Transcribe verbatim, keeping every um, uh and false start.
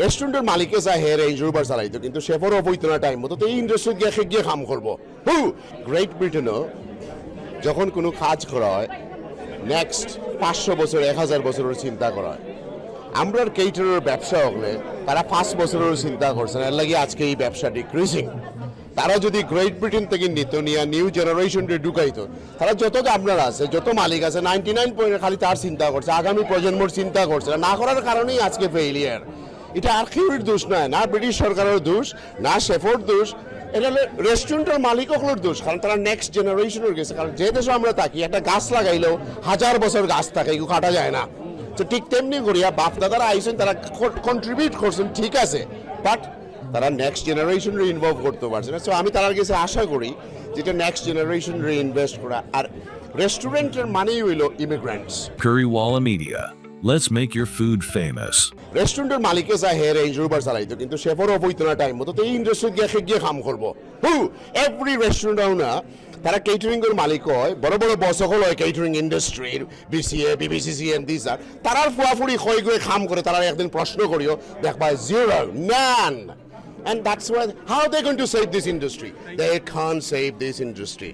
রেস্টুরেন্টের মালিকে চায় হে রেঞ্জ রোভার চালাইতো, কিন্তু শেফর অফ অইতো না টাইম মতো, তো এই ইন্ডাস্ট্রিত গিয়া কে গিয়া কাম করবো? হু! গ্রেট ব্রিটেনও যখন কোনো কাজ করা হয়, নেক্সট পাঁচশো বছর, এক হাজার বছরের চিন্তা করা হয়। আমরার কেটারার ব্যবসা হকলে তারা পাঁচ বছরের চিন্তা করছে না, এর লাগি আজকে এই ব্যবসা ডিক্রিজিং। তারা যদি গ্রেট ব্রিটেন থেকে নিত, নিয়া নিউ জেনারেশনরে ঢুকাইতো, তারা যত গাবনার আছে, যত মালিক আছে, নাইনটি নাইন পয়েন্ট খালি তার চিন্তা করছে, আগামী প্রজন্মর চিন্তা করছে না। না করার কারণেই আজকে ফেইলিয়ার। এটা আর কেউর দোষ নয়, না ব্রিটিশ সরকারের দোষ, না শেফর দোষ, এটা হলো রেস্টুরেন্টের মালিক হকলের দোষ, কারণ তারা নেক্সট জেনারেশনের গেছে। কারণ যে দেশে আমরা থাকি, একটা গাছ লাগাইলেও হাজার বছর গাছ থাকে, এগুলো কাটা যায় না। তো ঠিক তেমনি করিয়া বাপ দাদারা আইসেন, তারা কন্ট্রিবিউট করছেন, ঠিক আছে, বাট তারা নেক্সট জেনারেশনরে ইনভলভ করতে পারছে না। সো আমি তারার গেছে আশা করি যেটা নেক্সট জেনারেশনরে ইনভেস্ট করা। আর রেস্টুরেন্টের মানেই হইল immigrants. Puriwala Media. Let's make your food famous. রেস্টুরেন্টের মালিকে চায় হে রেঞ্জ রোভার চালাইতো, কিন্তু শেফর অফ অইতো না টাইম মতো, তো এই ইন্ডাস্ট্রিত গিয়া কে গিয়া কাম করবো? হু! এভরি রেস্টুরেন্ট ওনার, তারা কেটারিং এর মালিক হয়, বড় বড় বস হকল হয় কেটারিং ইন্ডাস্ট্রির, বিসিএ, বিবিসিসিএম, দিস আর তারার ফুয়াফুড়ি কয় গিয়া কাম করে, তারা একদিন প্রশ্ন করিও, দেখবা জিরো, নান। And that's why, how they going to save this industry? They can't save this industry.